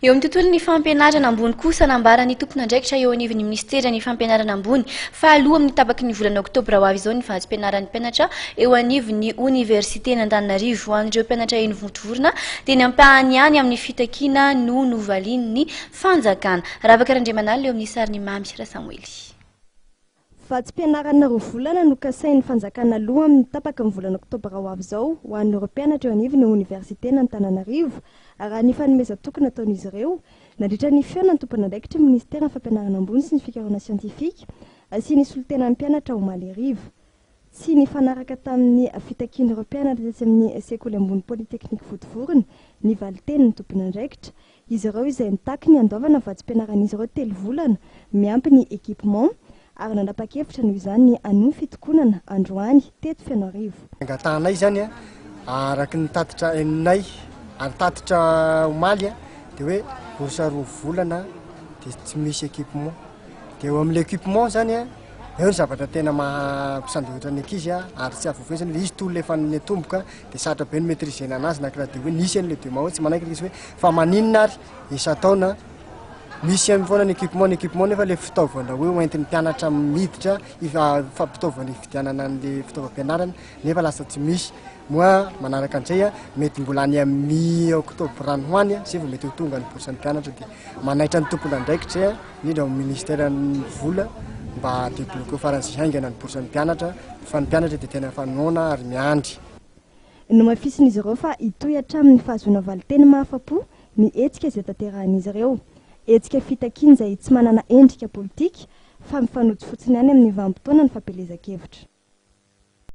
Eo amin'ny tontolon'ny fampianarana ambony kosa, nambaran'ny tompon'andraikitra eo anivon'ny minisiteran'ny fampianarana ambony fa aloha amin'ny tapaky ny volana oktobra ho avy izao ny vatsim-pianaran'ny mpianatra eo anivon'ny oniversiten'Antananarivo. Ho an'ireo mpianatra eny Vontovorona dia ny ampahany ihany amin'ny fitakiana no novalian'ny fanjakana. Ravaka Randriamanalina eo amin'ny sarin'i Mamy Rasamoely. Vatsim-pianarana roa volana no kasain'ny fanjakana aloa amin'ny tapaky ny volana oktobra ho avy izao ho an'ireo mpianatra eo anivon'ny oniversiten'Antananarivo, raha ny fanomezan-toky nataon'izy ireo nandritra ny fihaonan'ny tompon'andraikitry ny minisiteran'ny fampianarana ambony sy ny fikarohana siantifika sy ny solontenan'ny mpianatra omaly hariva. Tsy nifanaraka tamin'ny fitakian'ireo mpianatra tetsy amin'ny sekoly ambony Polytechnique Vontovorona ny valin-tenin'ny tompon'andraikitra. Izy ireo izay nitaky ny handoavana ny vatsim-pianaran'izy ireo telo volana miampy ny équipement ary nanapa-kevitra noho izany ny hanohy fitokonana androany teto Fenoarivo. Angatahanay izany araka ny tatitra henonay ary tatitra omaly dia hoe bourse roa volana dia tsy misy équipement. Dia eo amin'ilay équipement izany eo ny zavatra tena maha mpisandohitra ny ankizy ary tsy avoavezana ilay izy tolona efa nitomboka dia sarotra be ny maîtriser-na anazy na kiraha dia hoe nisy an'ilay demande hoe tsy manaiky ilay izy hoe fa maninona ary isan-taona misy ihany foana ny équipement, ny équipement nefa ilay fitaovana hoe hoentin'ny mpianatra miditra fampitaovana hividianana an'ilay fitaovam-pianarana nefa lasa tsy misy. Moa manaraka an'izay mety mbola any amin'ny octobre any ho any izay vao mety ho tonga ny bourse-n'ny mpianatra dia manaitra ny tompon'andraikitra indrindra ao amin'ny ministeran'ny vola mba débloquer faran'izay haingana ny bourse-n'ny mpianatra fa ny mpianatra dia tena efa noana ary miandry. Nomafisin'izy ireo fa hitohy hatramin'ny fahazoana valinteny mahafa-po ny hetsika izay tanterahin'izy ireo. Hetsika fitakiana izay tsy manana endrika politika fa mifanojo fotsiny ihany amin'ny vanim-potoana ny fampielezan-kevitra.